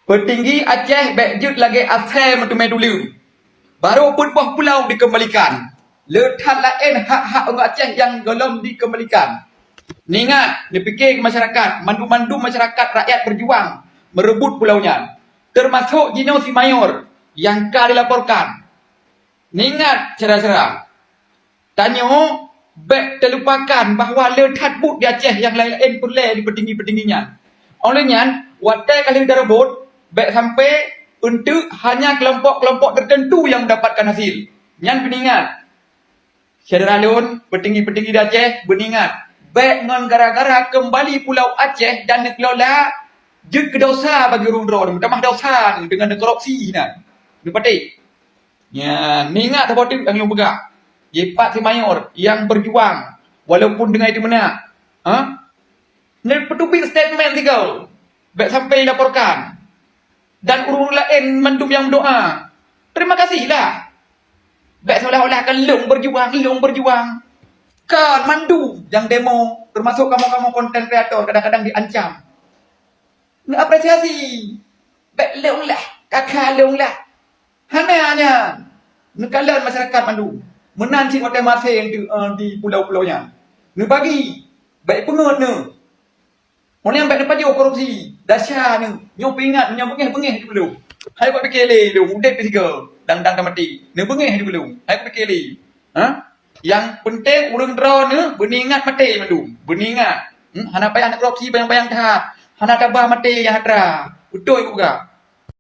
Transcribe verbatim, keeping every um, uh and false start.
Peutinggi Aceh bék jeuet lagée asée meuteumé tuleueng. Barô peuet boh pulau dikeumalikan. Le that laén hak-hak ureuëng Aceh nyang gohlom dikeumalikan. Neuingat, neupike keu masyarakat, mandum-mandum masyarakat rakyat beujuang meureubot pulau nyan, teumasok jinoe si Mayor nyang ka dilaporkan. Neuingat, syedara-syedara, tanyoe bék teulupakan bahwa le that buet di Aceh nyang laén-laén peureulée di peutinggi-peutinggi nyan. Óh lheueh nyan, watée ka lheueh dareubot, bék sampai eunteuk hanya keulompok-keulompok teuteuntu nyang meudapatkan hasil. Nyan beuneuingat. Syedara lôn, peutinggi-peutinggi di Aceh, beuneuingat, bék ngon gara-gara keumbali Pulau Aceh dan neukeulola jeuet keu desya bagi ureuëng droe, meutamah desya deungon neukorupsi na. Neupatéh. Nyan, neuingat saboh teuk nyang lôn peugah. Jipat si Mayor nyang beujuang walaupun deungon teumeunak. Ha? Neupeuteubiet statement sigoe, bék sampai dilaporkan. Dan ureuëng laén mandum nyang meudoá, terima kasihlah. Bék seolah-olah kan lôn beujuang, lôn beujuang. Kan mandum nyang demo, teumasok kamoe-kamoe konten kreator kadang-kadang diancam. Neuapresiasi. Bék lôn lah, ka kha lôn lah. Hana nyan. Neukalon masyarakat mandum. Meunan cit watée maté di, eh, di pulau-pulau nyan. Neubagi. Bék peungeut neu. Ureuëng bék neupajoh korupsi. Desya neu. Nyoe peuingat, nyoe beungéh-beungéh di ulôn. Hai kupiké lé lôn, udeb di sigoe. Dang-dang ka maté. Neubeungéh di ulôn. Hai kupiké lé. Ha? Nyang peunteng ureuëng droeneuh beuneuingat maté mandum. Beuneuingat. Hmm? Hana payah neukorupsi bayang-bayang that. Hana tabah maté nyang atra. Beutôi kupeugah.